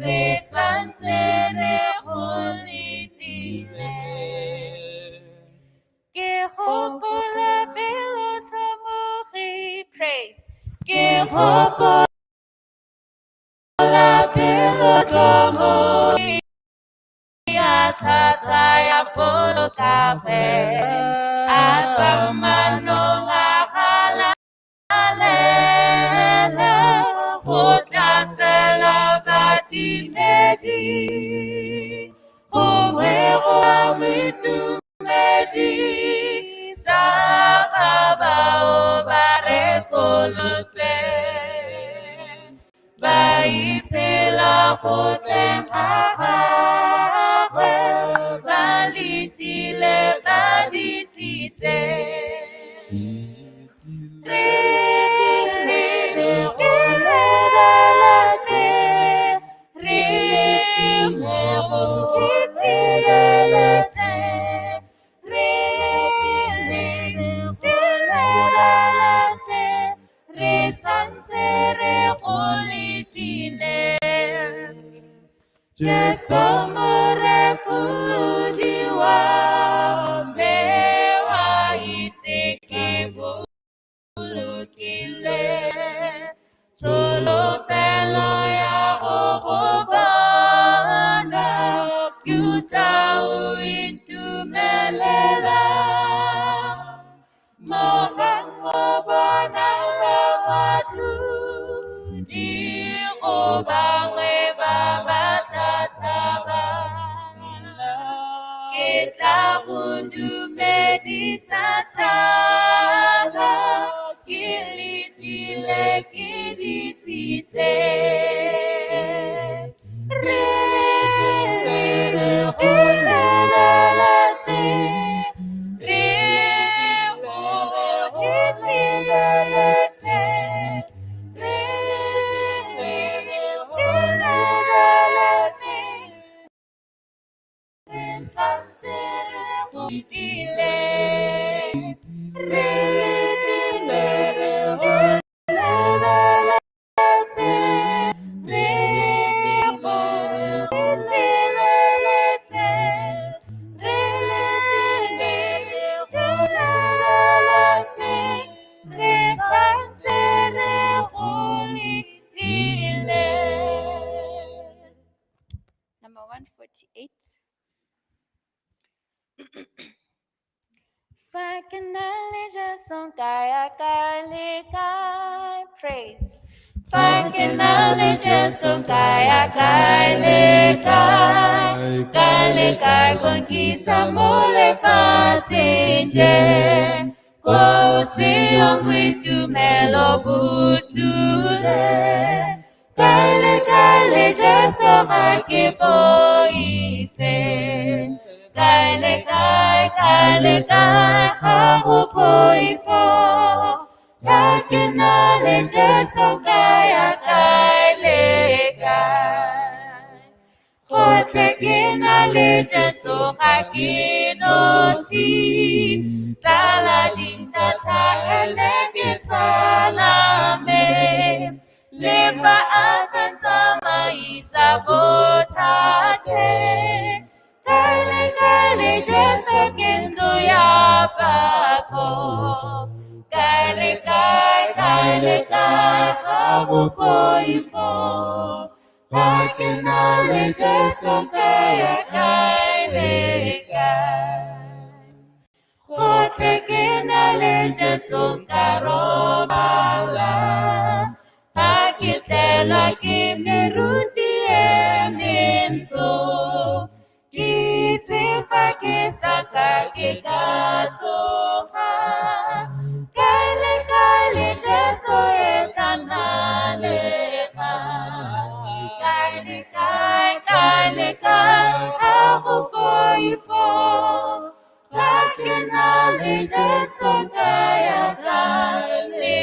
Re santse re go letile. Ke gopola pelotlhomogi, praise. Ke gopola pelotlhomogi ya tlhwatlhwa ya polokagwe a tsamanong a galalela go tlasela batimedi gongwe go a boitumedi sa ga bao ba rekolotsweng ba ipela go tleng ga gagwe ba letile ba disitse. Re ke lebeletse, re go sireletse, re ke lebeletse, re santse re go letile. Jesu morekolodi wa me wa itse ke bolokile tsholofelo ya go go bona ke utlwa o itumelela mogang o bonala batho di go bangwe ba ba tla tshabang. Ke tla go dumedisa tsala ke letile ke disitse. Re go lebeletse, re go sireletse, re go lebeletse, re santse re go letile. Re go lebeletse, re go sireletse, re go lebeletse, re santse re go letile. Number 148. Fa ke na le Jesu nka ya kae le kae, praise. Fa ke na le Jesu nka ya kae le kae, kae le kae go nkisa mo lefatsheng je. Ko seyong boitumelo bo sule, kae le kae le Jesu ga ke boife. Kae le kae, kae le kae, ga go poifo. Fa ke na le Jesu ka ya kae le kae. Gotlhe ke na le Jesu ga ke nosi. Tsala di ntatlha ene ke tsala me. Le fa a ka ntsamaisa bothateng. Kae le kae le Jesu ke ntlo ya pako. Kae le kae, kae le kae, ga go poifo. Fa ke na le Jesu ka ya kae le kae. Gotlhe ke na le Jesu nka robala. Fa ke tlelwa ke meruti e mentsho. Ke itse fa ke sa ka ke ka tsoga. Kae le kae le Jesu e tla nna le ga. Kae le kae, kae le kae, ga go poifo. Fa ke na le Jesu ka ya kae le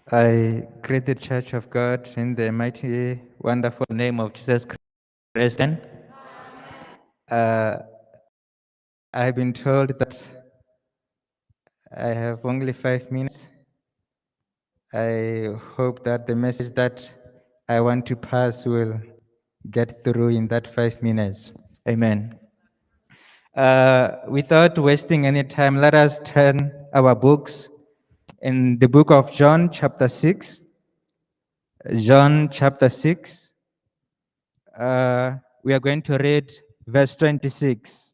I greet the Church of God in the mighty, wonderful name of Jesus Christ. I've been told that I have only 5 minutes. I hope that the message that I want to pass will get through in that 5 minutes. Amen. Without wasting any time, let us turn our books in the book of John, chapter 6. John, chapter 6. We are going to read verse 26.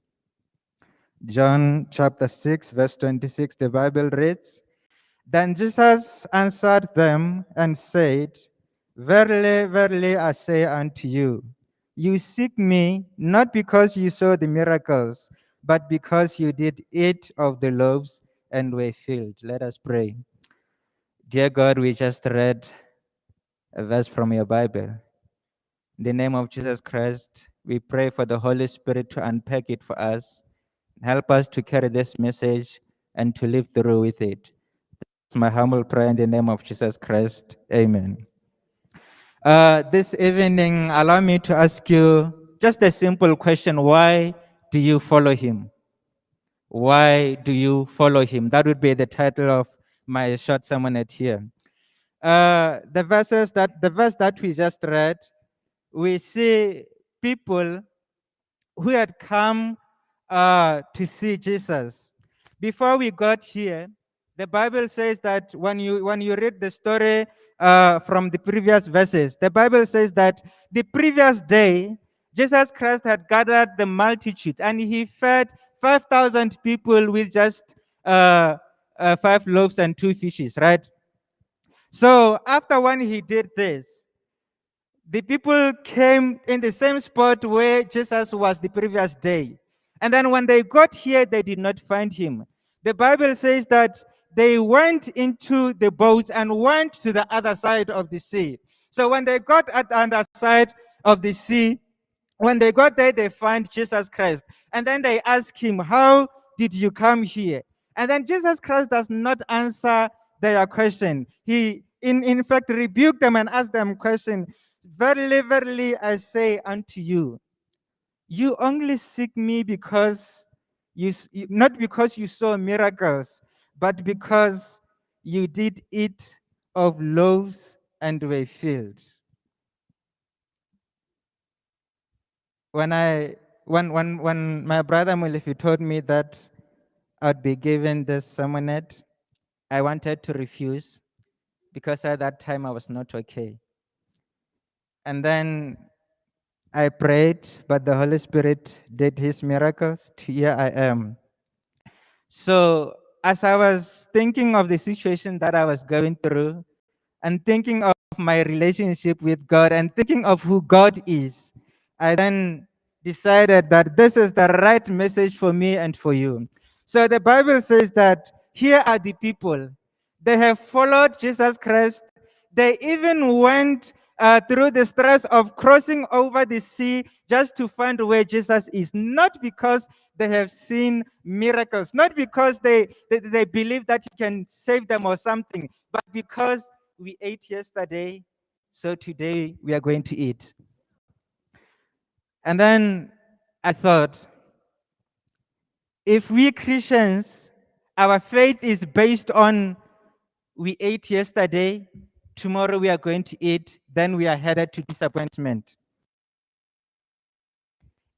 John, chapter 6, verse 26, the Bible reads, Then Jesus answered them and said, Verily, verily, I say unto you, you seek me not because you saw the miracles, but because you did eat of the loaves and were filled. Let us pray. Dear God, we just read a verse from your Bible. In the name of Jesus Christ, we pray for the Holy Spirit to unpack it for us. Help us to carry this message and to live through with it. That's my humble prayer in the name of Jesus Christ. Amen. This evening, allow me to ask you just a simple question. Why do you follow him? Why do you follow him? That would be the title of my short sermonette here. The verse that we just read, we see people who had come to see Jesus. Before we got here, the Bible says that when you read the story from the previous verses, the Bible says that the previous day, Jesus Christ had gathered the multitude and he fed 5,000 people with just 5 loaves and 2 fishes, right? So after when he did this, the people came in the same spot where Jesus was the previous day. And then when they got here, they did not find him. The Bible says that they went into the boat and went to the other side of the sea. So when they got at the other side of the sea, when they got there, they find Jesus Christ. And then they ask him, how did you come here? And then Jesus Christ does not answer their question. He, in fact, rebuked them and asked them question. Verily, verily, I say unto you, you only seek me because you, not because you saw miracles, but because you did eat of loaves and were filled. When my brother Mulifi told me that I'd be given this sermonette, I wanted to refuse because at that time I was not okay. And then I prayed, but the Holy Spirit did his miracles. Here I am. So as I was thinking of the situation that I was going through and thinking of my relationship with God and thinking of who God is, I then decided that this is the right message for me and for you. So the Bible says that here are the people. They have followed Jesus Christ. They even went through the stress of crossing over the sea just to find where Jesus is, not because they have seen miracles, not because they believe that he can save them or something, but because we ate yesterday, so today we are going to eat. And then I thought, if we Christians, our faith is based on we ate yesterday, tomorrow we are going to eat, then we are headed to disappointment.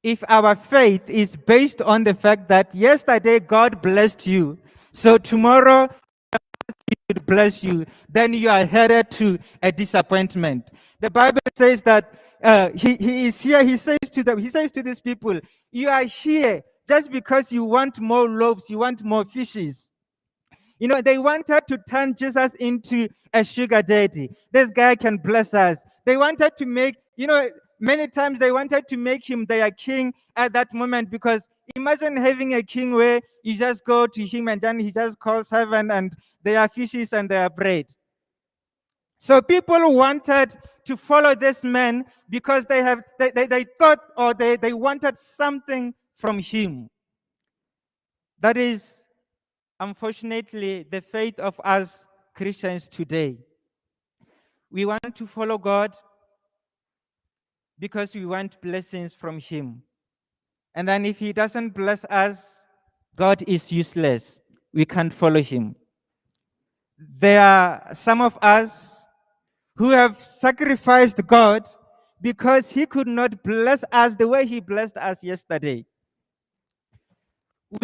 If our faith is based on the fact that yesterday God blessed you, so tomorrow he will bless you, then you are headed to a disappointment. The Bible says that he is here. He says to them, he says to these people, you are here just because you want more loaves, you want more fishes. You know, they wanted to turn Jesus into a sugar daddy. This guy can bless us. They wanted to make, you know, many times they wanted to make him their king at that moment, because imagine having a king where you just go to him and then he just calls heaven and there are fishes and there are bread. So people wanted to follow this man because they thought, or they wanted something from him. That is, unfortunately, the fate of us Christians today. We want to follow God because we want blessings from Him. And then if He doesn't bless us, God is useless. We can't follow Him. There are some of us who have sacrificed God because He could not bless us the way He blessed us yesterday.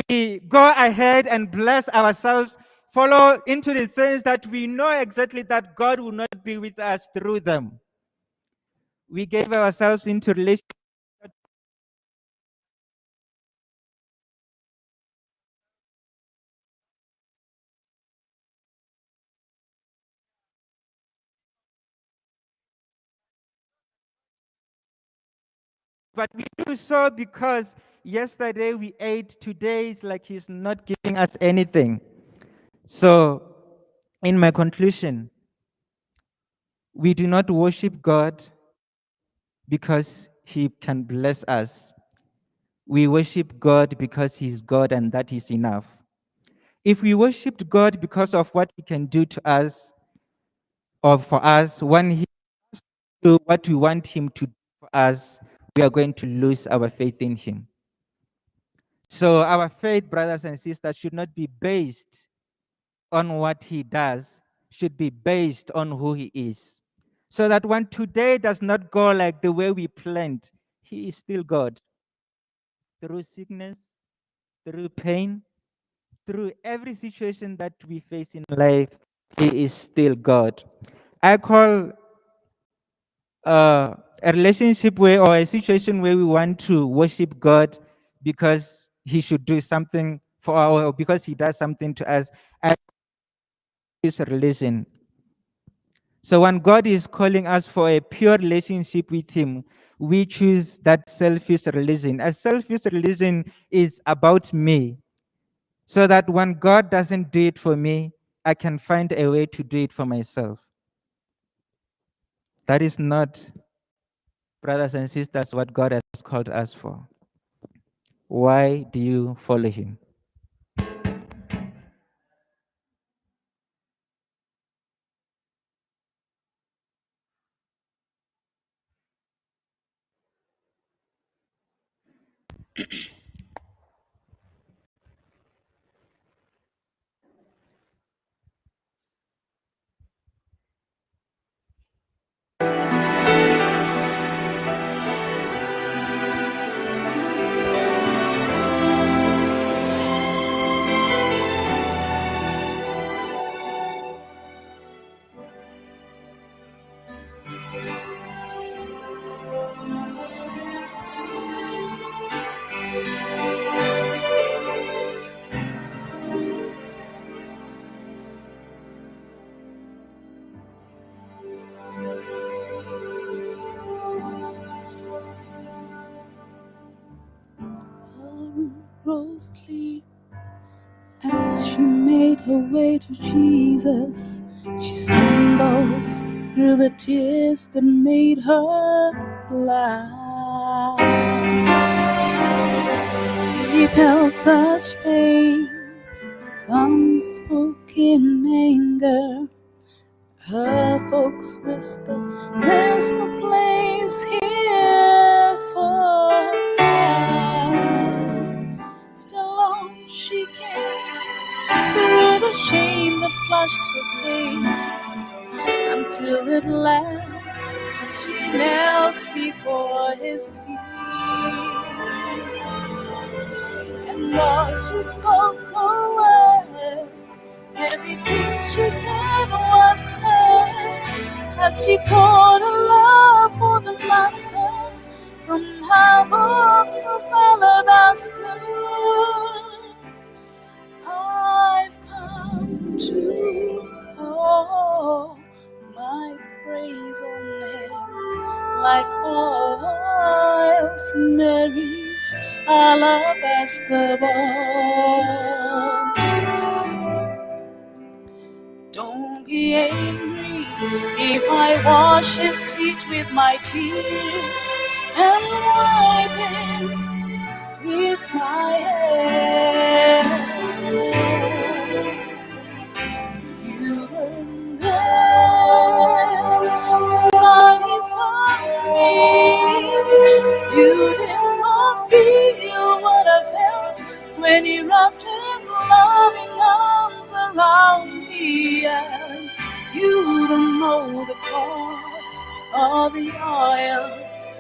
We go ahead and bless ourselves, follow into the things that we know exactly that God will not be with us through them. We gave ourselves into relationship. But we do so because yesterday we ate, today is like He's not giving us anything. So, in my conclusion, we do not worship God because He can bless us. We worship God because He's God and that is enough. If we worshipped God because of what He can do to us or for us, when He do what we want Him to do for us, we are going to lose our faith in Him. So our faith, brothers and sisters, should not be based on what He does, should be based on who He is. So that when today does not go like the way we planned, He is still God. Through sickness, through pain, through every situation that we face in life, He is still God. I call a relationship where, or a situation where we want to worship God because He should do something for our, or because He does something to us, is religion. So when God is calling us for a pure relationship with Him, we choose that selfish religion. A selfish religion is about me, so that when God doesn't do it for me, I can find a way to do it for myself. That is not, brothers and sisters, what God has called us for. Why do you follow Him? As she made her way to Jesus, she stumbles through the tears that made her blind. She felt such pain, some spoke in anger. Her folks whispered, there's no place here for kind. Still on she came, through the shame that flushed her face, until at last she knelt before his feet. And all she spoke were words, everything she said was hers, as she poured her love for the master from her box of alabaster. I've come to pour my praise on him, like oil from Mary's alabaster box. Don't be angry if I wash his feet with my tears and wipe him with my hair. You weren't there You did not feel what I felt when he wrapped his loving arms around me. And you don't know the cost of the oil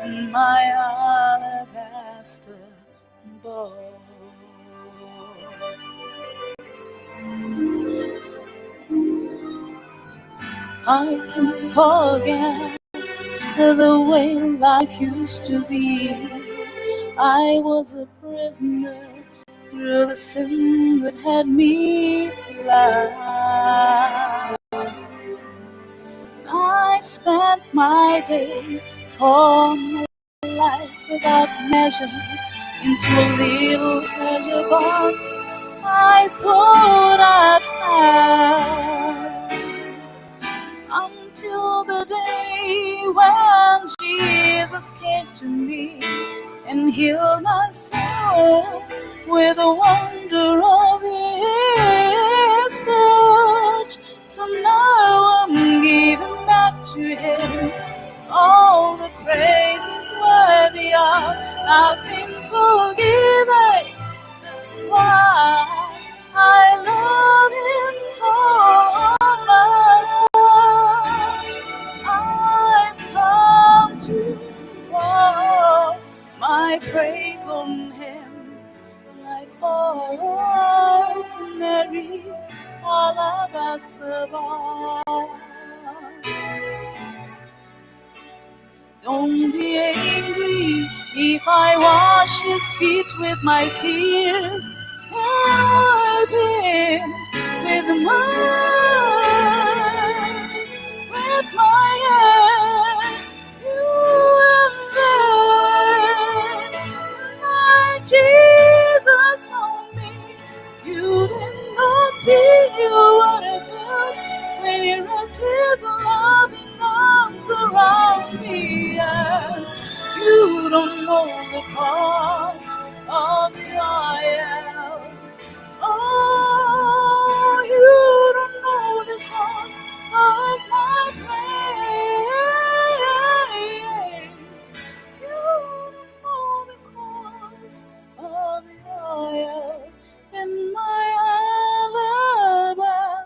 in my alabaster box. I can forget the way life used to be. I was a prisoner through the sin that had me blind. I spent my days, all my life without measure, into a little treasure box I thought I'd find. Until the day when Jesus came to me and healed my soul with the wonder of his touch. So now I'm giving back to him all the praise is worthy of. I've been forgiven. That's why I love him so much. I've come to pour my praise on him like oil from Mary's alabaster box. Don't be angry if I wash his feet with my tears and wipe him with my hair. You and then my Jesus found me. You did not feel what I felt when he wrapped his loving arms around me. And you don't know the cost of the oil. Oh, you don't know the cost of my praise. You don't know the cost of the oil in my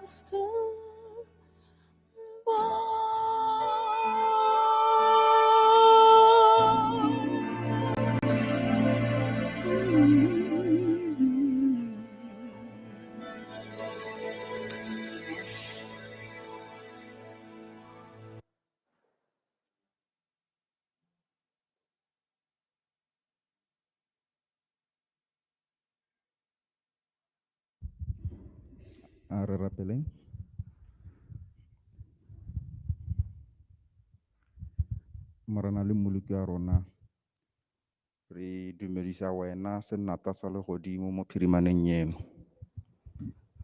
alabaster box. A re rapeleng. Morena le Mmoloki wa rona, re dumedisa wena senata sa legodimo mo phirimaneng eno.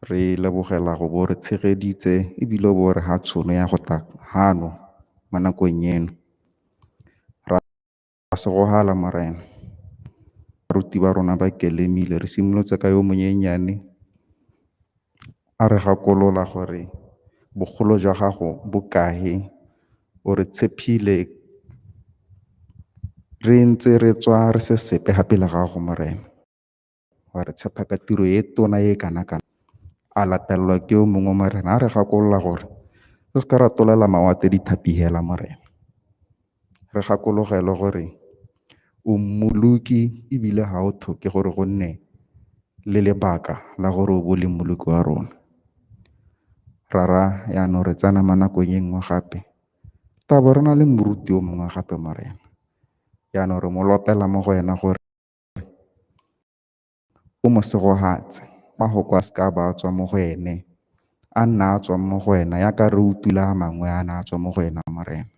Re lebogela go bo re tshegeditse ebile o bo re ha tšhono ya go tla hano mo nakong eno. Ra segogala Morena. Baruti ba rona ba kelemile, re simolotse ka yo monyenyane a re gakolola gore bogolo jwa gago bo kae, o re tshepile re ntse re tswa re se sepe ga pele gago Morena. Wa re tshepa ka tiro e tona e kana kana. A latelelwa ke yo mongwe Morena, a re gakolola gore re se ka ra tolela mawatle dithapi hela Morena. Re gakologelwe gore o mmoloki ebile ga o tlhoke gore go nne le lebaka la gore o bo le mmoloki wa rona. Rara yaanong re tsena mo nakong e nngwe gape, tla bo re na le moruti yo mongwe gape Morena. Yaanong re mo lopela mo go ena gore o mo segogatse, mafoko a seka ba tswa mo go ene, a nna a tswa mo go ena yaka re utlwile a mangwe a na a tswa mo go ena Morena.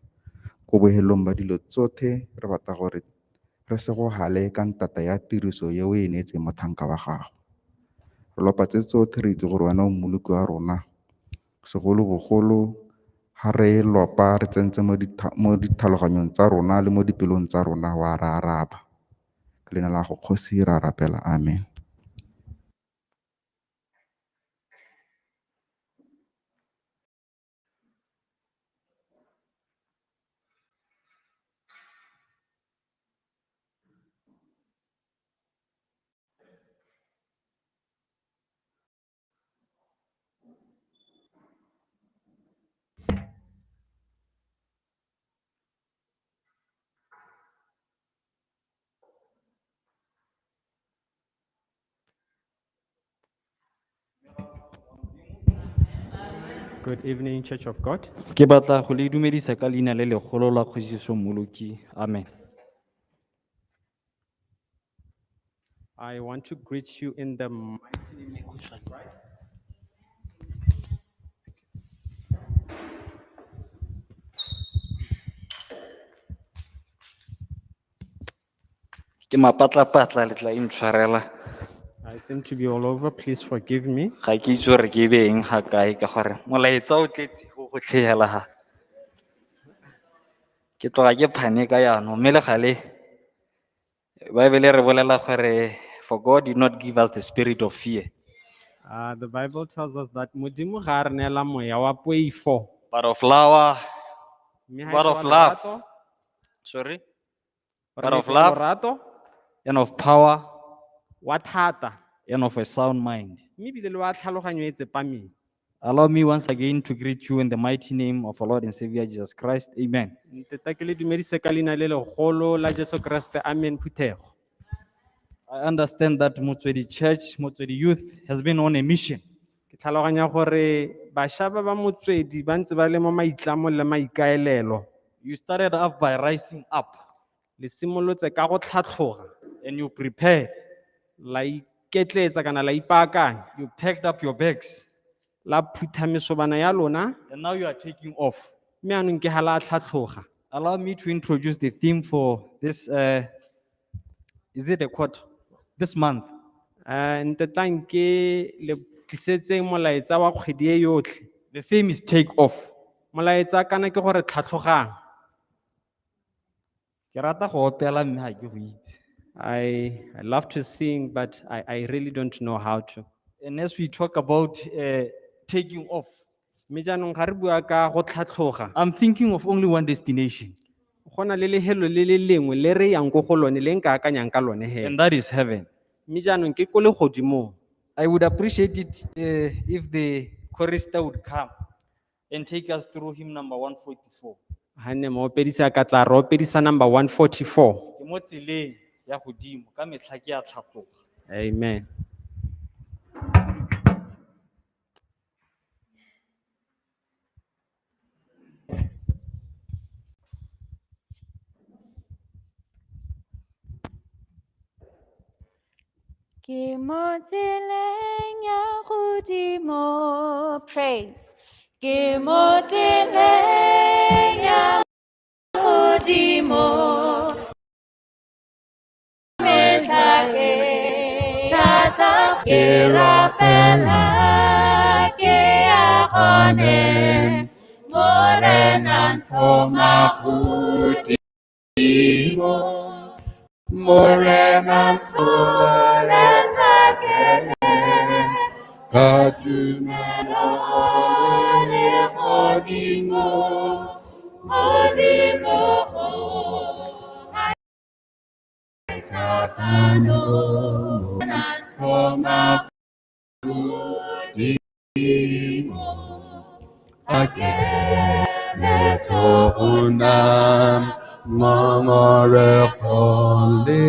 Ko bohelong ba dilo tsotlhe re batla gore re segogale ka ntata ya tiriso e o e neetseng motlhanka wa gago. Re lopa tse tsotlhe re itse gore wena o mmoloki wa rona, segolobogolo ha re lopa re tsentse mo ditlhaloganyong tsa rona le mo dipelong tsa rona wa re araba. Ka leina la go kgosi ra rapela, amen. Good evening, Church of God. Ke batla go le dumedisa ka leina le legolo la Kgosi Jesu Mmoloki. Amen. I want to greet you in the mighty name of Jesus Christ. Ke mapatlapatla le tla intshwarela. I seem to be all over. Please forgive me. Ga ke itse gore ke be eng ga kae ka gore molaetsa o tletse go gotlhe hela ga. Ke tloga ke panic-a jaanong mme le gale Bible e re bolela gore for God did not give us the spirit of fear The Bible tells us that Modimo ga a re neela moya wa poifo. but of love, Mme ha e But se of wa love. lerato, sorry, o re but of neetse love. lorato, and of power wa thata, and of a sound mind. mme ebile le wa tlhaloganyo e tsepameng. Allow me once again to greet you in the mighty name of our Lord and Savior Jesus Christ. Amen. Nteta ke le dumedise ka leina le legolo la Jesu Kreste. Amen phuthego. I understand that Motswedi Church, Motswedi Youth has been on a mission. Ke tlhaloganya gore bašwa ba ba motswedi ba ntse ba le mo maitlamong le maikaelelo. You started up by rising up Le simolotse ka go tlhatlhoga, and you prepared. la iketleetsa kana la ipaakanya, You packed up your bags la phutha mesobana ya lona, and now you are taking off. mme anong ke ha la tlhatlhoga. Allow me to introduce the theme for this, is it a quarter? This month. Ntetlang ke le tlisetseng molaetsa wa kgwedi e yotlhe. The theme is take off. Molaetsa kana ke gore tlhatlhogang. Ke rata go opela mme ha ke go itse. I love to sing, but I really don't know how to. And as we talk about taking off, Mme jaanong ga re bua ka go tlhatlhoga, I'm thinking of only one destination, go na le lehelo le le lengwe le re yang ko go lone le nka akanyang ka lone hela. and that is heaven. Mme jaanong ke ko legodimong. I would appreciate it if the chorister would come and take us through hymn number 144. Ha nne moopedisi a ka tla re opedisa number 144. Ke mo tseleng ya godimo, ka metlha ke a tlhatloga. Amen. Ke mo tseleng ya godimo, praise. Ke mo tseleng ya godimo. Metlha ke tla ke rapela ke ya gone. Morena nthoma godimo. Morena Ntsholetsa ke ka tumelo legodimo Godimo go ga fano thoma godimo a ke letho nna ngongorego le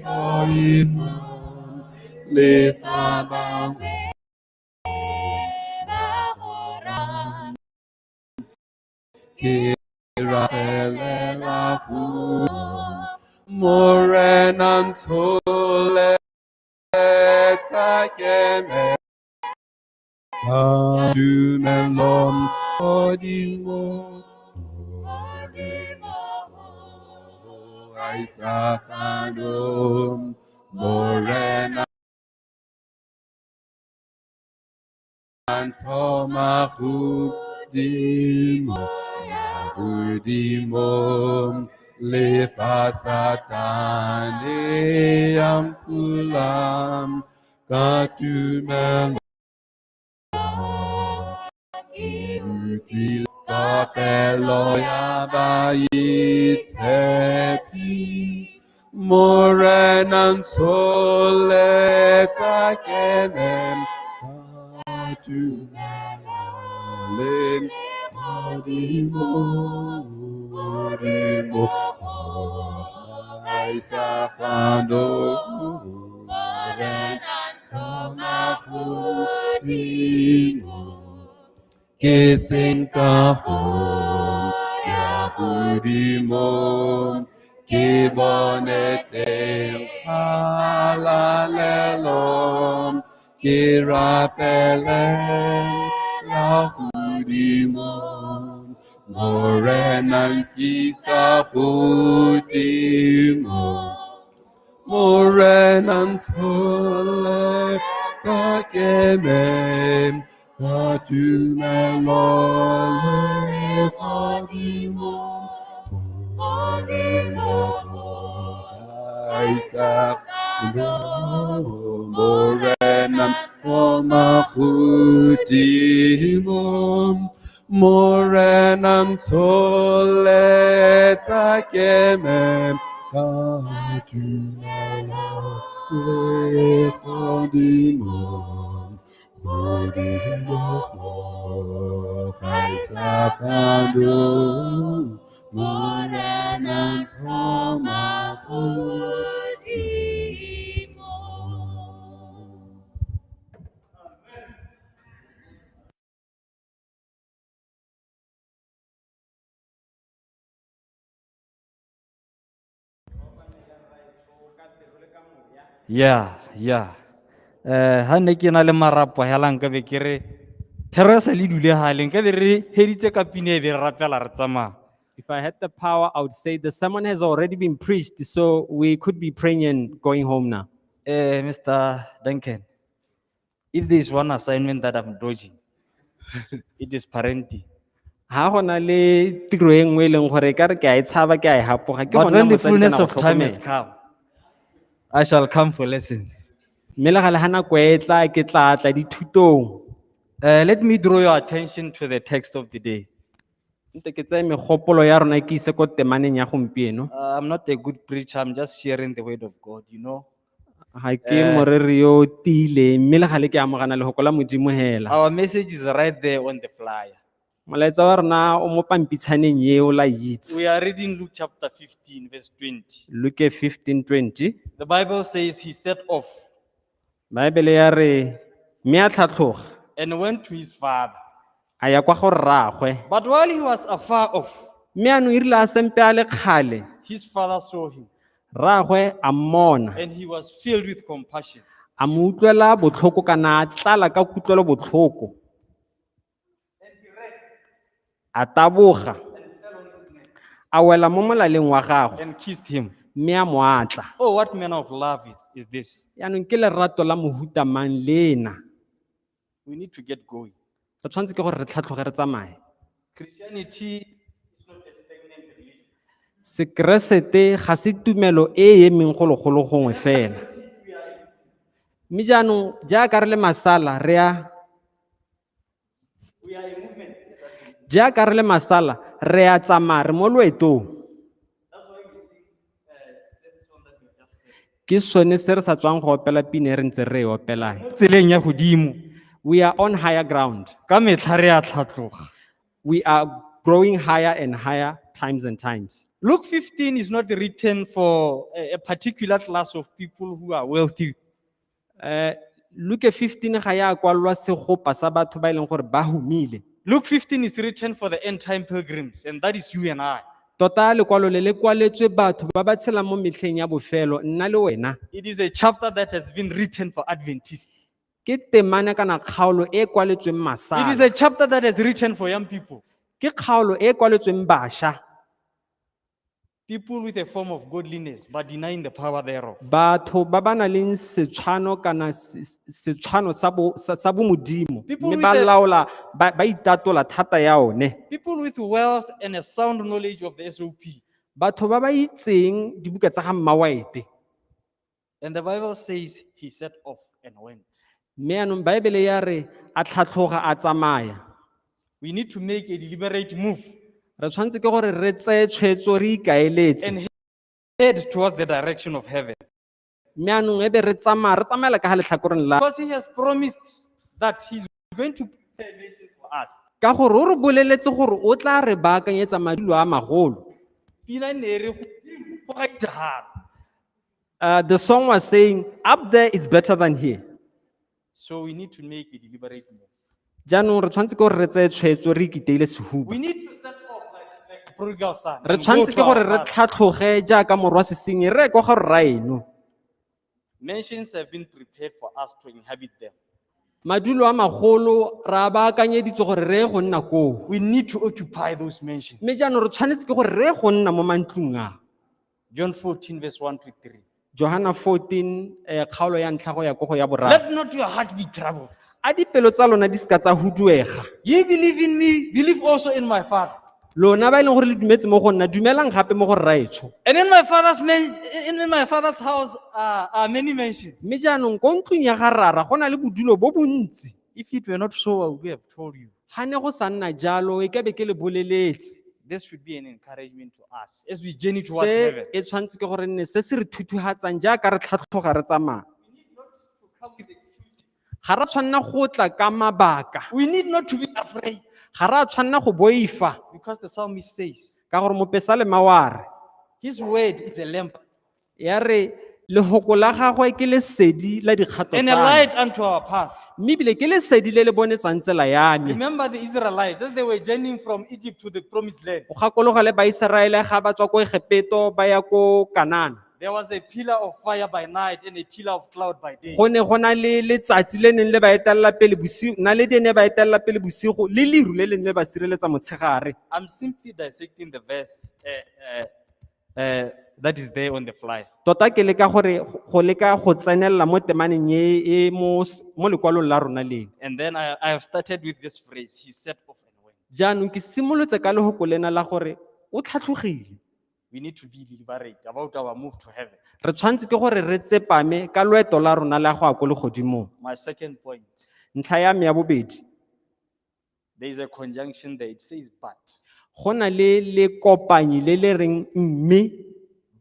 poifo le fa bangwe ba go rata. Ke rapelela go Morena ntsholetsa ke me ka tumelo godimo gaisa fano Morena nthoma godimo godimo le fa Satane a mpula ka tumelo ke utlwile thapelo ya baitshepi Morena ntsholetsa ke me ka tumelo le godimo godimo gaisa fano Morena nthoma godimo. Ke seng ka go ya godimo ke bone teng kgalalelo ke rapele la godimo Morena nkisa godimo Morena ntshole ka keme ka tumelo le godimo godimo go gaisa Morena tlhoma godimo Morena ntsholetsa keme ka tumelo le godimo godimo go gaisa fano Morena tlhoma godimo. Ya, ya. Ha ne ke na le marapo hela nka be ke re thero e sa le dule hale nka be re heditse ka pina e be re rapela re tsamaya. If I had the power, I would say the sermon has already been preached, so we could be praying and going home now. Mr. Duncan, if there is one assignment that I'm dodging, it is parenting. Ha go na le tiro e nngwe e leng gore ekare ke a e tshaba ke a e hapoga ke But go nna when the motsadi kana fullness go of time has tlhokomela. come, I shall come for lesson. Mme le gale ha nako e tla ke tla tla dithutong. Let me draw your attention to the text of the day. Nte ke tseye megopolo ya rona ke ise ko temaneng ya gompieno. I'm not a good preacher, I'm just sharing the word of God. Ga ke moreri yo o tiileng mme le gale ke amogana lehoko la Modimo hela. Our message is right there on the flyer. Molaetsa wa rona o mo pampitshaneng eo la itse. We are reading Luke chapter 15, verse 20. Luke 15:20. The Bible says he set off Baebele ya re mme a tlhatlhoga and went to his father. a ya kwa go rraagwe. But while he was afar off, Mme anong e rile a sempe a le kgale his father saw him rraagwe a mmona and he was filled with compassion. a mo utlwela botlhoko kana a tlala ka kutlwelo botlhoko. A taboga a wela mo molaleng wa gagwe And kissed him. mme a mo atla. Oh, what manner of love is this? Yaanong ke lerato la mohuta mang lena? We need to get going. Re tshwanetse ke gore re tlhatlhoge re tsamaye. Christianity is not a stagnant religion. Sekeresete ga se tumelo e e emeng golo-golo gongwe fela. Mme jaanong jaaka re le masala re a We are a movement. As Adventists. jaaka re le masala re a tsamaya re mo loetong. That's why we sing this song that we just sang. Ke sone se re sa tswang go opela pina e re ntse re e opelang. Tseleng ya godimo, We are on higher ground. ka metlha re a tlhatloga. We are growing higher and higher times and times. Luke 15 is not written for a particular class of people who are wealthy. Luke 15 ga ya kwalelwa segopa sa batho ba e leng gore ba humile. Luke 15 is written for the end time pilgrims, and that is you and I. Tota lekwalo le le kwaletswe batho ba ba tshelang mo metlheng ya bofelo nna le wena. It is a chapter that has been written for Adventists. Ke temana kana kgaolo e kwaletsweng It is masala. a chapter that is written for young people, Ke kgaolo e kwaletsweng bašwa. people with a form of godliness but denying the power thereof. Batho ba ba nang le setshwano kana setshwano sa bo sa bomodimo People mme with ba a- laola ba itatola thata ya one. People with wealth and a sound knowledge of the SOP. Batho ba ba itseng dibuka tsa ga Mmawaete. And the Bible says he set off and went. Mme yaanong Baebele ya re a tlhatlhoga a tsamaya. We need to make a deliberate move Re tshwanetse ke gore re tseye tshwetso re ikaeletse. and head towards the direction of heaven. Mme yaanong e be re tsamaya re tsamaela ka ga letlhakoreng la Because he has promised that he's going to prepare a nation for us. ka gore o re boleletse gore o tla re baakanyetsa madulo a magolo. Pina e ne e re godimo go gaisana. The song was saying, up there is better than here. So we need to make a deliberate move. Jaanong re tshwanetse ke gore re tseye tshwetso re ikiteile sehuba. We need to set off like the prodigal son Re and go tshwanetse to ke gore our re father. tlhatlhoge jaaka morwa sesenyi re ye kwa ga rraeno. Mansions have been prepared for us to inhabit them. Madulo a magolo re a baakanyeditswe gore re ye go nna koo. We need to occupy those mansions. Mme jaanong re tshwanetse ke gore re ye go nna mo mantlong a. John 14, verse 1 to 3. Johana 14 kgaolo ya ntlha go ya ko go ya boraro. Let not your heart be troubled. A dipelo tsa lona di seka tsa huduega. Ye believe in me, believe also in my Father. Lona ba e leng gore le dumetse mo go nna, dumelang gape mo go rraetsho. And in my father's house are many mansions. Mme jaanong ko ntlong ya ga rara go na le bodulo bo bontsi. If it were not so, I would have told you. Ga ne go sa nna jalo e ka be ke le boleletse. This should be an encouragement to us as we journey towards Se heaven. e tshwanetse ke gore nne se se re thuthuhatsang jaaka re tlhatlhoga re tsamaya. Ga ra tshwanna go tla ka mabaka. We need not to be afraid Ga ra tshwanna go boifa because the psalmist says, ka gore mopesalema wa re his word is a lamp ya re lehoko la gagwe ke lesedi la dikgato and a tsa me. light unto our path. Mme ebile ke lesedi le le bonetsang tsela ya me. Remember the Israelites as they were journeying from Egypt to the promised land. O gakologelwe Baiseraele ga ba tswa ko Egepeto ba ya ko Kanana. There was a pillar of fire by night and a pillar of cloud by day. Go ne go na le letsatsi le neng le ba etelela pele bosigo, naledi e ne e ba etelela pele bosigo le leru le le neng le ba sireletsa motshegare. I'm simply dissecting the verse that is there on the flyer. Tota ke leka gore go leka go tsenelela mo temaneng e e mo lekwalong la rona leno. And then I have started with this phrase, he set off and went. Jaanong ke simolotse ka lehoko lena la gore o tlhatlhogile. We need to be deliberate about our move to heaven. Re tshwanetse ke gore re tsepame ka loeto la rona la go ya ko legodimong. My second point, Ntlha ya me ya bobedi, there is a conjunction there. It says but. go na le lekopanyi le le reng mme.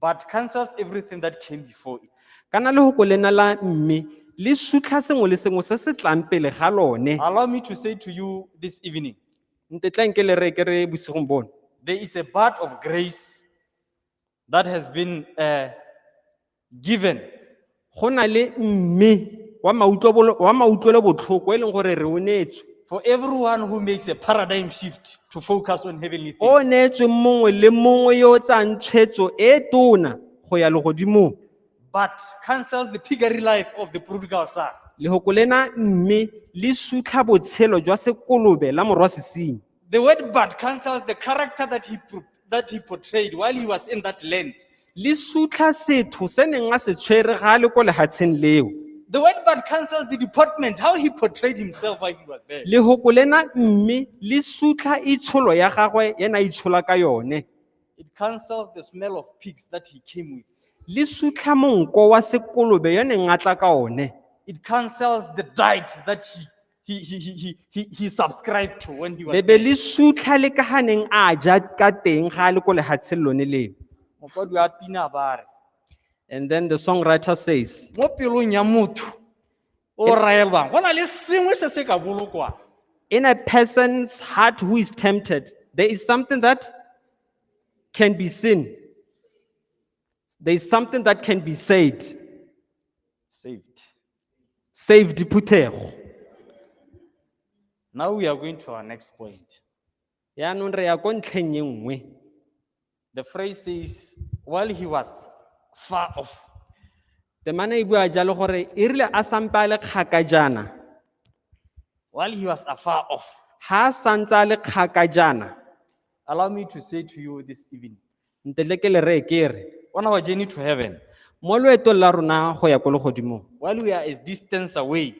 But cancels everything that came before it. Kana lehoko lena la mme le sutlha sengwe le sengwe se se tlang pele ga lone. Allow me to say to you this evening, Ntetleng ke le re ke re bosigong bono. there is a part of grace that has been given Go na le mme wa mautlwelo botlhoko e leng gore re o neetswe. for everyone who makes a paradigm shift to focus on heavenly O things. neetswe mongwe le mongwe yo o tsayang tshwetso e tona go ya legodimong. But cancels the piggery life of the prodigal son. Lehoko lena mme le sutlha botshelo jwa sekolobe la morwa sesenyi. The word but cancels the character that he portrayed while he was in that land. Le sutlha setho se neng a se tshwere ga a le ko lehatsheng leo. The word but cancels the deportment, how he portrayed himself while he was there. Lehoko lena mme le sutlha itsholo ya gagwe ena a itshola ka yone. It cancels the smell of pigs that he came with. Le sutlha monko wa sekolobe yo neng a tla ka one. It cancels the diet that he subscribed to when he was Le be there. le sutlha le ka ga neng a ja ka teng ga a le ko lehatsheng lone leo. Mokwadi wa pina ba re, And then the songwriter says, mo pelong ya motho o raelwang, go na le sengwe se se ka bolokwang. in a person's heart who is tempted, there is something that can be seen. There is something that can be said. Saved. Saved phuthego. Now we are going to our next point. Yaanong re ya ko ntlheng e nngwe. The phrase says, while he was far off. Temana e bua jalo gore e rile a sampe a le kgakajana. While he was afar off. Ha a santse a le kgakajana. Allow me to say to you this evening, Ntetle ke le reye ke re, on our journey to heaven, mo loetong la rona go ya ko legodimong, while we are a distance away,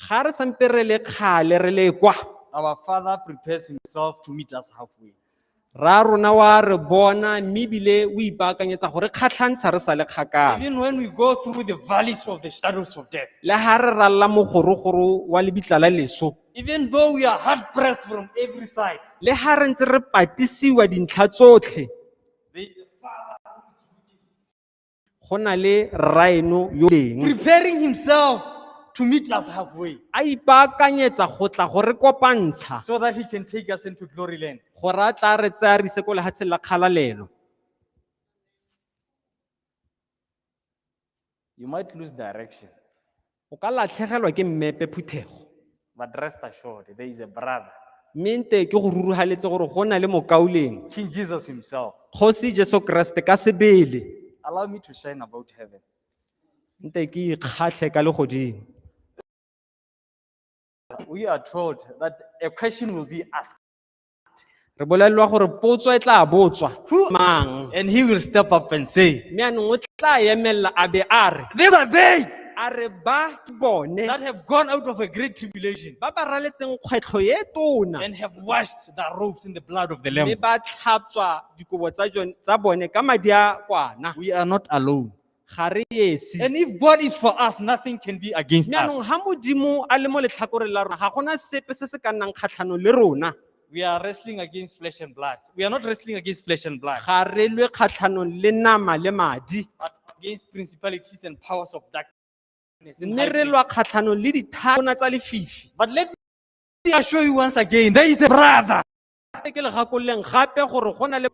ga re sampe re le kgale re le kwa, our Father prepares himself to meet us halfway. ra rona wa re bona mme ebile o ipaakanyetsa gore kgatlhantsha re sa le kgakala. Even when we go through the valleys of the shadows of death, Le ha re ralla mogorogoro wa lebitla la leso, even though we are hard pressed from every side, le ha re ntse re patisiwa dintlha tsotlhe, there is a Father go na le rraeno yo leng preparing himself to meet us halfway a ipaakanyetsa go tla go re kopantsha so that he can take us into glory land. gore a tla re tsaya re ise ko lehatsheng la kgalalelo. You might lose direction O ka latlhegelwa ke mmepe phuthego. But rest assured, there is a brother, Mme nte ke go ruruhaletse gore go na le mokauleng, King Jesus himself. Kgosi Jesu Kreste ka sebele. Allow me to shine about heaven. Nte ke ikgatlhe ka legodimo. We are told that a question will be asked, Re bolelelwa gore potso e tla botswa mang, and he will step up and say, mme anong o tla emelela a be a re, "These are they a re ba ke bone that have gone out of a great tribulation ba ba raletseng kgwetlho e tona and have washed their robes in the blood of the Lamb." mme ba tlhatswa dikobo tsa bone ka madi a kwana. We are not alone. Ga re esi. And if God is for us, nothing can be against Mme anong us. ha Modimo a le mo letlhakoreng la rona, ga gona sepe se se ka nnang kgatlhanong le rona. We are wrestling against flesh and blood. We are not wrestling against flesh and blood, Ga re lwe kgatlhanong le nama le madi, but against principalities and powers of darkness in mme high re lwa places. kgatlhanong le dithana tsa lefifi. But let me assure you once again, there is a brother. Ke le gakololeng gape gore go na le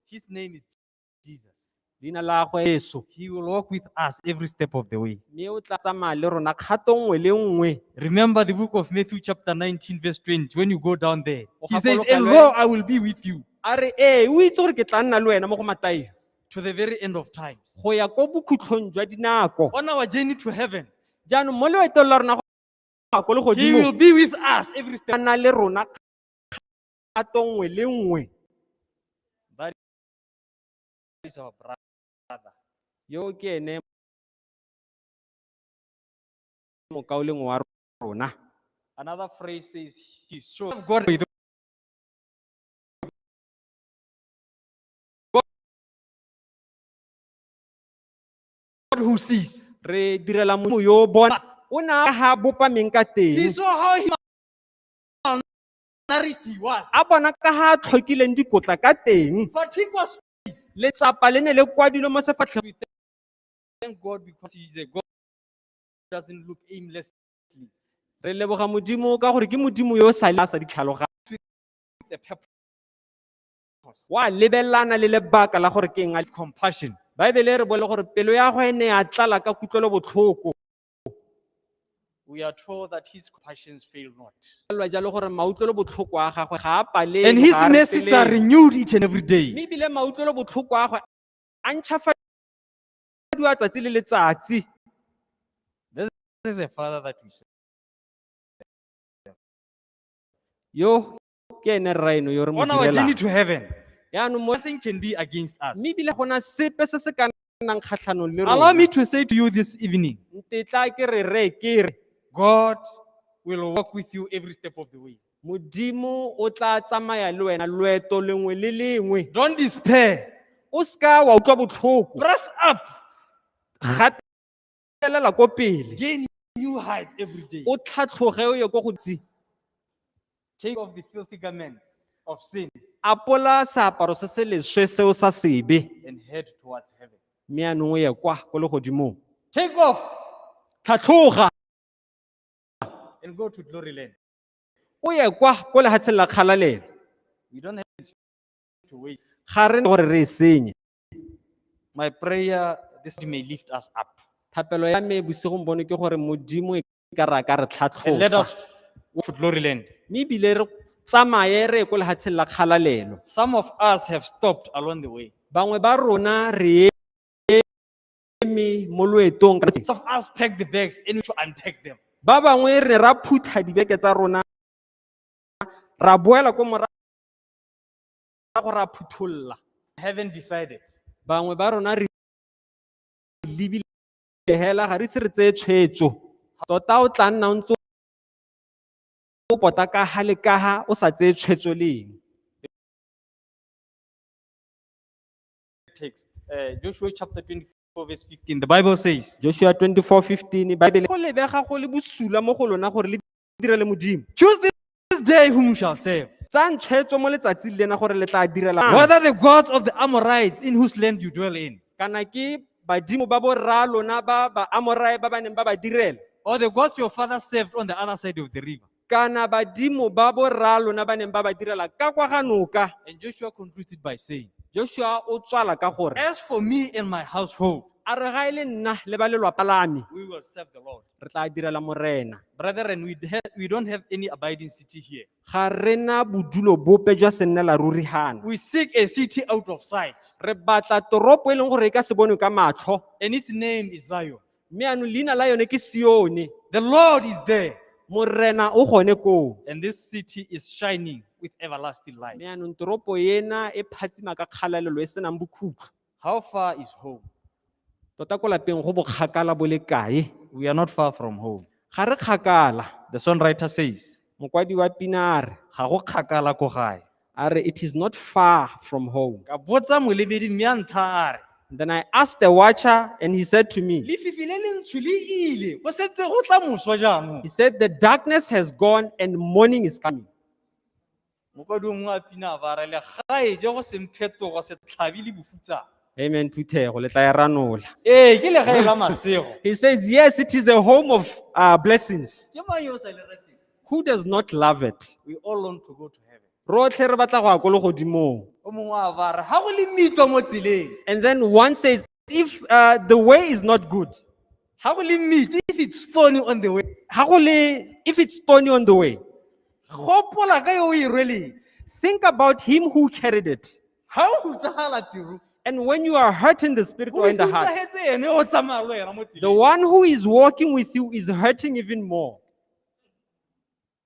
His name is Jesus. leina la gagwe Jesu, He will walk with us every step of the way. mme o tla tsamaya le rona kgato nngwe le nngwe. Remember the book of Matthew, chapter 19, verse 20. When you go down there, O he says, "And gakologelwe- lo, I will be with you A re ee, o itse gore ke tla nna le wena mo go Mataio to the very end of times." go ya ko bokhutlhong jwa dinako. On our journey to heaven, Jaanong mo loetong la rona go ya ko he legodimong, will be with us every step. a na le rona kgato nngwe le nngwe. That is our brother. Yo ke ene mokaulengwe wa rona. Another phrase says, "He saw God." The God who sees. Re direla Modimo yo o bona, o ne a ha bopa meng ka He teng, saw how he malnourished he was. a bona ka ha a tlhokileng dikotla ka teng. Fatigue was. Letsapa le ne le kwadilwe mo sefatlhegong. We thank God because He is a God who doesn't look aimlessly Re leboga Modimo ka gore ke Modimo yo o sa a sa di tlhaloganye, with a purpose, wa lebelelana le lebaka la gore ke eng a with compassion. Baebele e re bole gore pelo ya gagwe e ne ya tlala ka kutlwelobotlhoko. We are told that His compassions fail not. Lwa jalo gore mautlwelobotlhoko a gagwe ga a palelwe, And His ga a mercies are retelelwe. renewed each and every day. Mme ebile mautlwelobotlhoko a gagwe a ntšhafadiwa tsatsi le letsatsi. This is a father that we serve. Yo ke ene rraeno yo re mo On our journey direlang. to heaven, Yaanong mo nothing can be against us. mme ebile gona sepe se se ka nnang kgatlhanong le Allow rona. me to say to you this evening, Ntetla ke re re ke re God will walk with you every step of the way. Modimo o tla tsamaya le wena loeto lengwe le lengwe. Don't despair. O seka wa utlwa botlhoko, Press up. gatelela ko pele, Gain new heights every day. o tlhatlhoge o ye ko go tsi. Take off the filthy garments of sin Apola seaparo se se leswe seo sa sebe, and head towards heaven. mme anong o ye kwa ko legodimong. Take off Tlhatlhoga and go to glory land. o ye kwa ko lefatsheng la kgalalelo. We don't have it to waste. Ga re gore re e senye. My prayer this may lift us up Thapelo ya me bosigong bono ke gore Modimo e ka re a ka re and let tlhatlhosa, us walk to glory land. mme ebile re tsamaye re ye ko lefatsheng la kgalalelo. Some of us have stopped along the way. Bangwe ba rona re eme mo loetong ka Some of us pack the bags and to unpack them. Ba bangwe re ra phutha dibeke tsa rona, ra boela ko morago ra phutholla. Haven't decided. Bangwe ba rona re lebile hela, ga re ise re tseye tshwetso. Tota o tla nna o ntse o pota ka ha le ka ha o sa tseye tshwetso le eng. Text. Joshua chapter 24, verse 15. The Bible says, Joshua 24:15, Bible go lebega go le bosula mo go lona gore le direle Modimo. "Choose this day whom you shall serve, Tsayang tshwetso mo letsatsing lena gore le tla direla whether the gods of the Amorites in whose land you dwell in, kana ke badimo ba borra lona ba ba Amorae ba ba neng ba ba direla, or the gods your father served on the other side of the river." kana badimo ba borra lona ba neng ba ba direla ka kwa ga noka. And Joshua concluded by saying, Joshua o tswala ka gore, "As for me and my household, A re ga e le nna le ba lelwapa la me we will serve the Lord. re tla direla Morena. Brethren, we don't have any abiding city here. Ga rena bodulo bope jwa sennela ruri hana. We seek a city out of sight, Re batla toropo e leng gore e ka se bonwe ka matlho, and its name is Zion. Mme anong leina la yone ke Sione. The Lord is there, Morena o gone koo. And this city is shining with everlasting light. Mme anong toropo ena e phatsima ka kgalalelo e senang bokhutlo. How far is home? Tota ko lapeng go bokgakala bo le kae? We are not far from home. Ga re kgakala. The songwriter says, Mokwadi wa pina a re, "Ga go kgakala ko gae." a re it is not far from home. Ka botsa molebedi mme a ntha a re, And then I asked the watcher and he said to me, lefifi le lentsho le ile, go setse go tla moso jaanong. He said the darkness has gone and morning is coming. Mokwadi o mongwe a pina a ba re, legae je go seng phetogo setlhabi le bofutsana. Amen, phuthego, le tla e ranola. Ee, ke legae la masego. He says, yes, it is a home of blessings. Ke mang yo o sa le rateng? Who does not love it? We all want to go to heaven. Rotlhe re batla go ya ko legodimong. O mongwe a ba re, ga go le mitlwa mo tseleng, And then one says, if the way is not good, ga go le mitlwa, if it's thorny on the way, ha go le, if it's thorny on the way, gopola ka yo o e rweleng. Think about him who carried it. Ga o hutsafala pelo, And when you are hurt in the spirit go or in the heart, hutsahetse ene o tsamaya le wena mo the tseleng. one who is walking with you is hurting even more.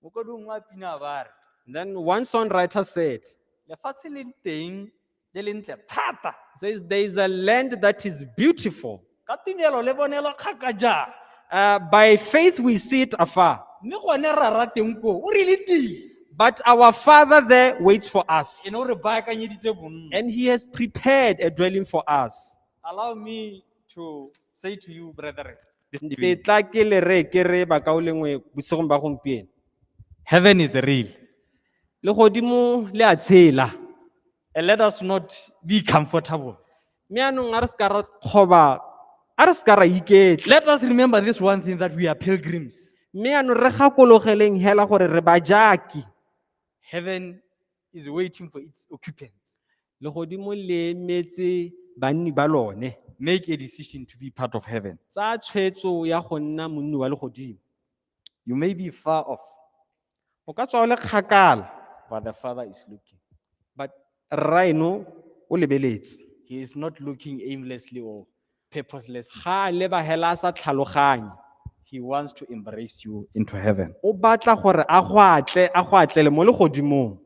Mokwadi o mongwe a pina a ba re, And then one songwriter said, lefatshe le teng je le ntle thata, says there is a land that is beautiful. Ka tumelo le bonelwa kgakajana, By faith we see it afar, mme gone rara teng koo o re letile, but our Father there waits for us, ene o re baakanyeditse bonno. And he has prepared a dwelling for us. Allow me to say to you, brethren, this Ke evening, tla ke le re ke re bakaulengwe bosigong ba gompieno. Heaven is real. Legodimo le a tshela. And let us not be comfortable. Mme anong a re seka ra kgoba, a re seka ra iketla. Let us remember this one thing, that we are pilgrims. Mme anong re gakologeleng hela gore re bajaki. Heaven is waiting for its occupants. Legodimo le emetse banni ba lone. Make a decision to be part of heaven. Tsaya tshwetso ya go nna monni wa legodimo. You may be far off, O ka tswa o le kgakala, but the Father is looking. But rraeno o lebeletse. He is not looking aimlessly or purposelessly. Ga a leba hela a sa tlhaloganye. He wants to embrace you into heaven. O batla gore a go atle, a go atlele mo legodimong.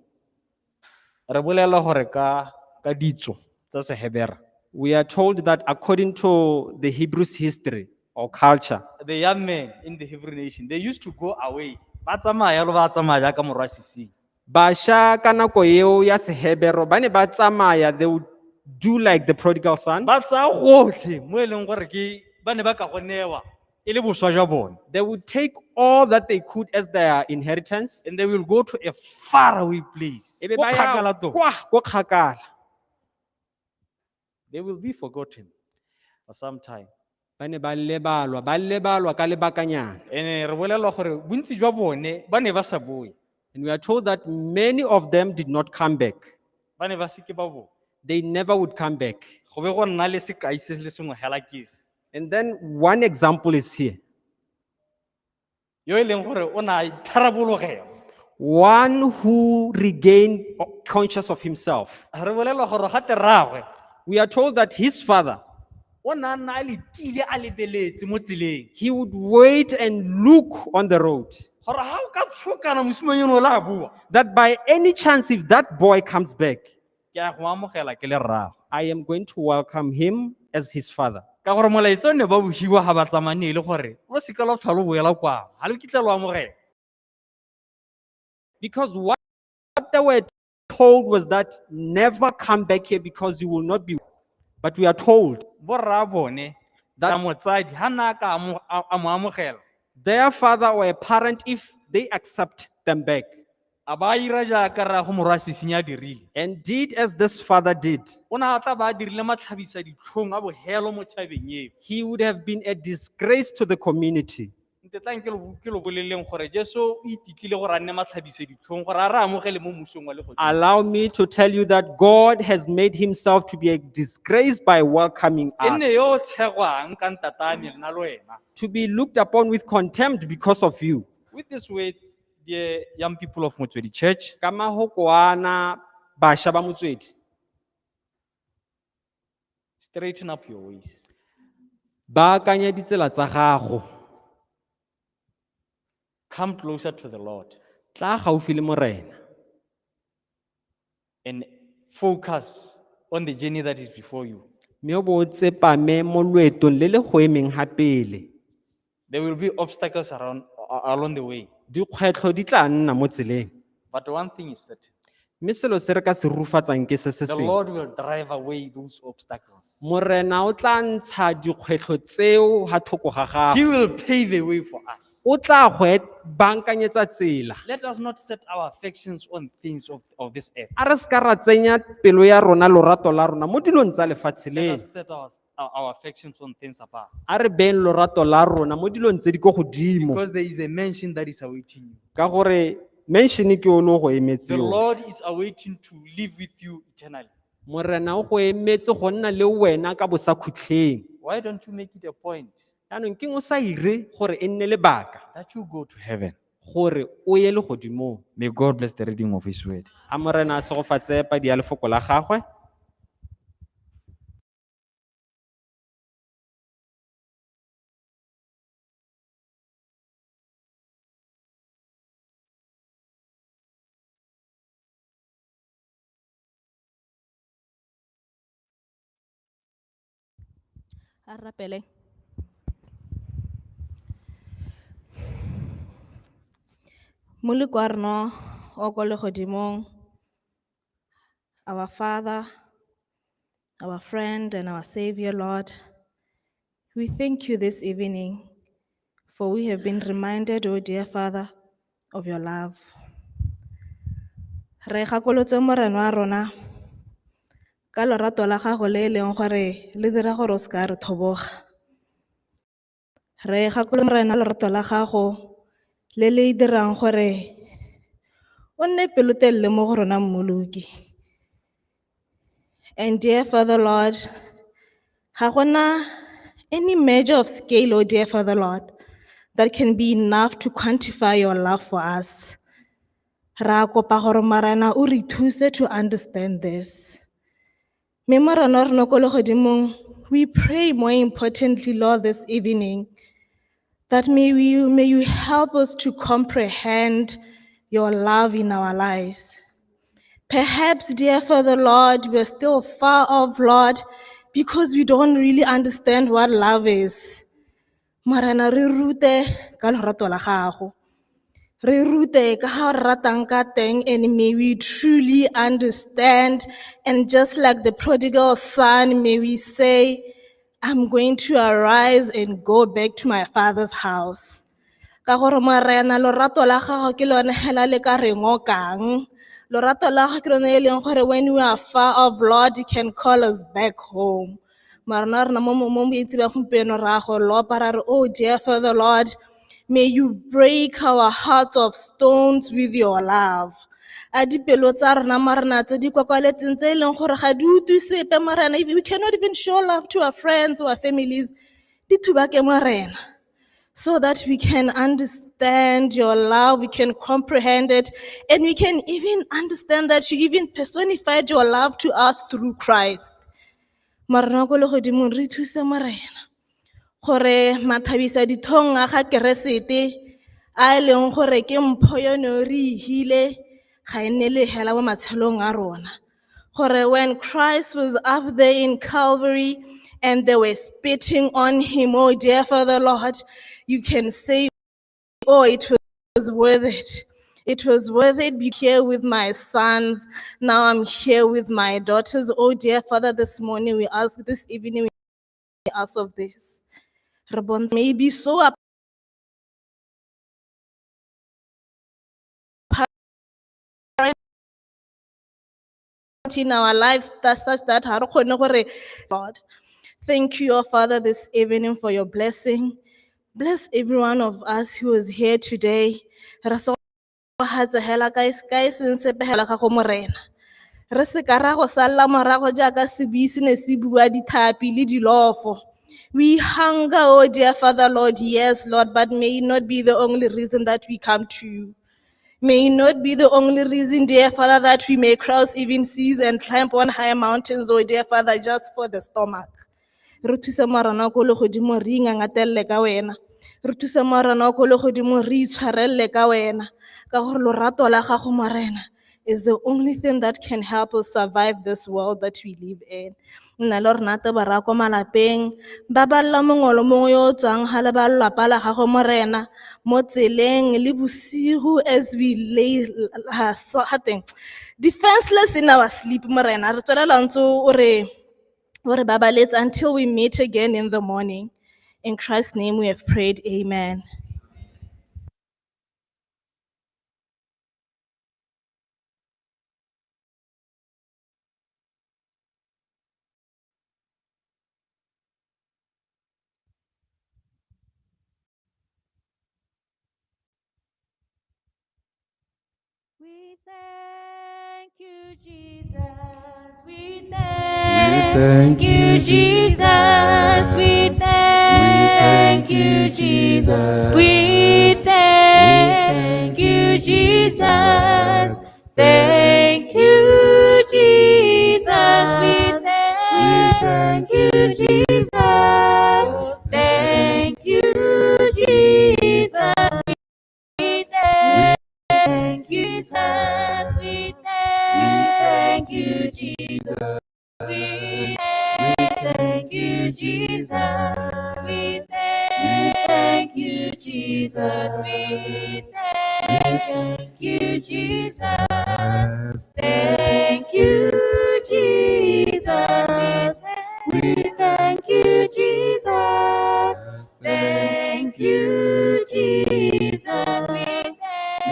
Re bolela gore ka ditso tsa Sehebera, We are told that according to the Hebrews history or culture, the young men in the Hebrew nation, they used to go away. Ba tsamaya jalo, ba tsamaya jaaka morwa sesenyi. Basha ka nako eo ya Sehebero ba ne ba tsamaya, they would do like the prodigal son. Ba tsaya gotlhe mo e leng gore ke ba ne ba ka go newa e le boswa jwa bone. They would take all that they could as their inheritance. And they will go to a faraway place. E be Ko ba ya kgakala tota. kwa ko kgakala. They will be forgotten for some time. Ba ne ba lebalwa, ba lebalwa ka lebakanyana. Ene re bolelwa gore bontsi jwa bone ba ne ba sa boe. And we are told that many of them did not come back. Ba ne ba seke ba boa. They never would come back. Go be go nna le sekai se le sengwe hela ke se. And then one example is here. Yo e leng gore o ne a itharabologela. One who regained conscious of himself. Re bolelwa gore gate rraagwe We are told that his father, o ne a nna a letile a lebeletse mo tseleng, he would wait and look on the road, gore ga o ka tshokana mosimanyana o la a boa, that by any chance, if that boy comes back, ke a go amogela ke le rrago. I am going to welcome him as his father. Ka gore molaetsa o ne ba bohiwa ga ba tsamane e le gore lo seka lwa tlhola lo boela kwa ga lo kitla lo amogela. Because what they were told was that never come back here because you will not be. But we are told Borra bone that ka motsadi ga nna a ka a mo amogela, their father or a parent, if they accept them back a ba ira jaaka rrago morwa sesenyi a dirile, and did as this father did, o ne a tla ba a dirile matlhabisa ditlhong a bogelo mo tšhabeng eo. he would have been a disgrace to the community. Ntetlang ke lo ke lo boleleng gore Jesu o ititlile gore a nne matlhabiso ditlhong gore a re amogele mo mmusong wa legodimo. Allow me to tell you that God has made himself to be a disgrace by welcoming E nne yo us, o tshegwang ka ntata me nna le wena. To be looked upon with contempt because of you. With these words, dear young people of Motswedi Church, Ka mahoko ana, bašwa ba Motswedi, straighten up your ways. Baakanya ditsela tsa gago. Come closer to the Lord Tla gaufi le Morena and focus on the journey that is before you. Mme o bo o tsepame mo loetong le le go emeng ga pele. There will be obstacles along the way. Dikgwetlho di tla nna mo tseleng. But one thing is certain. Mme selo se re ka se rufatsang ke se se The sengwe. Lord will drive away those obstacles. Morena o tla ntsha dikgwetlho tseo ha thoko ga He gago. will pave a way for us. O tla go bankanyetsa tsela. Let us not set our affections on things of this earth. A re seka ra tsenya pelo ya rona lorato la rona mo dilong tsa lefatshe Let leno. us set our affections on things above. A re beyeng lorato la rona mo dilong tse di ko godimo. Because there is a mansion that is awaiting you. Ka gore mansion ke o le go emetse The yone. Lord is awaiting to live with you eternally. Morena o go emetse go nna le wena ka bosakhutleng. Why don't you make it a point Jaanong ke eng o sa ire gore e nne lebaka that you go to heaven? Gore o ye legodimong? May God bless the reading of His word. A Morena a segofatse padi ya lefoko la gagwe. A re rapele. Moloko wa rona o ko legodimong, our Father, our friend and our Savior, Lord, we thank you this evening, for we have been reminded, oh dear Father, of your love. Re gakolotswe Morena wa rona ka lorato la gago le e leng gore le dira gore o se ka re thoboga. Re gakolotswe Morena lorato la gago le le dirang gore o nne pelotelele mo go rona Mmoloki. And dear Father Lord, ga gona any measure of scale, oh dear Father Lord, that can be enough to quantify your love for us. Ra kopa gore Morena o re thuse to understand this. Mme Morena wa rona ko legodimong, we pray more importantly, Lord, this evening, that may you help us to comprehend your love in our lives. Perhaps, dear Father Lord, we're still far off, Lord, because we don't really understand what love is. Morena, re rute ka lorato la gago. Re rute ka ha o re ratang ka teng, and may we truly understand. And just like the prodigal son, may we say, "I'm going to arise and go back to my father's house." Ka gore Morena, lorato la gago ke lone hela le ka re ngokang. Lorato la gago ke lone e leng gore when we are far off, Lord, you can call us back home. Morena wa rona, mo bontsi ba gompieno ra go lopa ra re, oh dear Father Lord, may you break our hearts of stones with your love. A dipelo tsa rona Morena tse di kwakwaletseng tse e leng gore ga di utlwe sepe Morena, if we cannot even show love to our friends or our families, di thubake Morena, so that we can understand your love, we can comprehend it, and we can even understand that you even personified your love to us through Christ. Morena ko legodimong, re thuse Morena gore mathabisa dithong a ga Keresete a e leng gore ke mpho yone o re e hile ga e nne lehela mo matshelong a rona. Gore when Christ was up there in Calvary and they were spitting on him, oh dear Father Lord, you can say, "Oh, it was worth it. It was worth it be here with my sons. Now I'm here with my daughters." Oh dear Father, this morning we ask, this evening we ask of this. Re bontshe may be so apparent in our lives that such that ha re kgone gore Lord. Thank you, oh Father, this evening for your blessing. Bless every one of us who is here today. Re segofatse hela ka e seng sepe hela gago Morena. Re se ka ra go salla morago jaaka sebui se ne se bua dithapi le dilofo. We hunger, oh dear Father, Lord, yes, Lord, but may it not be the only reason that we come to you. May it not be the only reason, dear Father, that we may cross even seas and climb on high mountains, oh dear Father, just for the stomach. Re thuse Morena ko legodimo re ingangatelle ka wena. Re thuse Morena ko legodimo re itshwarelle ka wena. Ka gore lorato la gago Morena is the only thing that can help us survive this world that we live in. Nna le rona te ba ko malapeng, ba balla mongwe le mongwe yo o tswang ga le ba lelapa la gago Morena, mo tseleng le bosigo as we lay ha teng, defenseless in our sleep Morena, re tswelela ntse o re babaletse until we meet again in the morning. In Christ's name we have prayed, amen. We thank you, Jesus. We thank you, Jesus. We thank you, Jesus. We thank you, Jesus. Thank you, Jesus. We thank you, Jesus. Thank you, Jesus. We thank you, Jesus. We thank you, Jesus. We thank you, Jesus. We thank you, Jesus. We thank you, Jesus. Thank you, Jesus. We thank you, Jesus. Thank you, Jesus.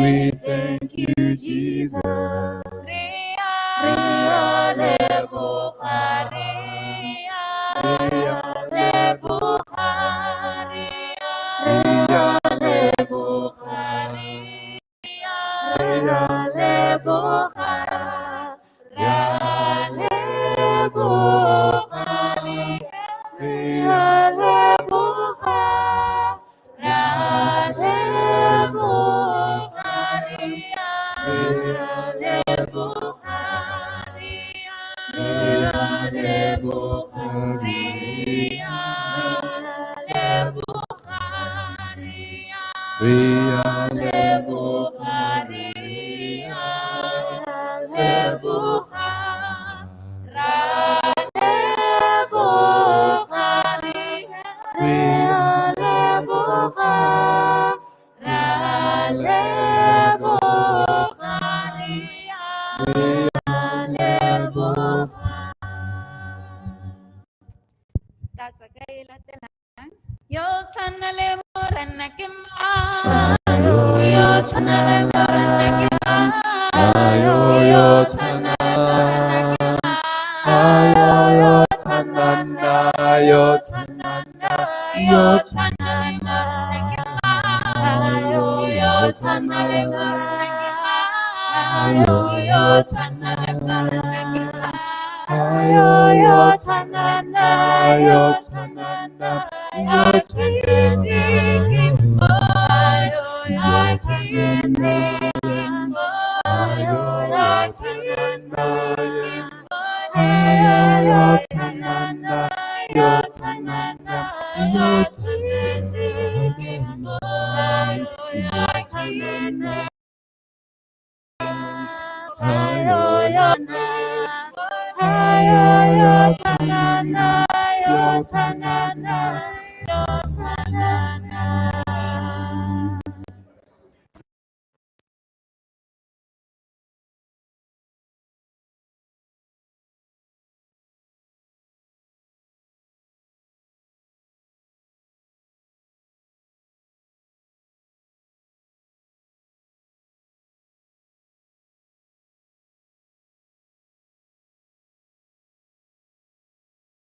We thank you, Jesus. Re a leboga, re a leboga, re a leboga, re a leboga, re a leboga, re a leboga, re a leboga, re a leboga, re a leboga, re a leboga, re a leboga, re a leboga, ra leboga, re a leboga, ra leboga, re a leboga. That's okay, latelang. Yo tshwana le Morena ke mang? Yo tshwana le Morena ke mang? Yo tshwana le Morena ke mang? Yo tshwana na, yo tshwana na, yo tshwana le Morena ke mang? Yo tshwana le Morena ke mang? Yo tshwana le Morena ke mang? Yo tshwana na, yo tshwana na, yo tshwana ke mang? Yo tshwana ke mang? Yo tshwana ke mang? Yo tshwana na, yo tshwana na, yo tshwana ke mang? Yo tshwana na, yo na, yo tshwana na, yo tshwana na, yo tshwana na.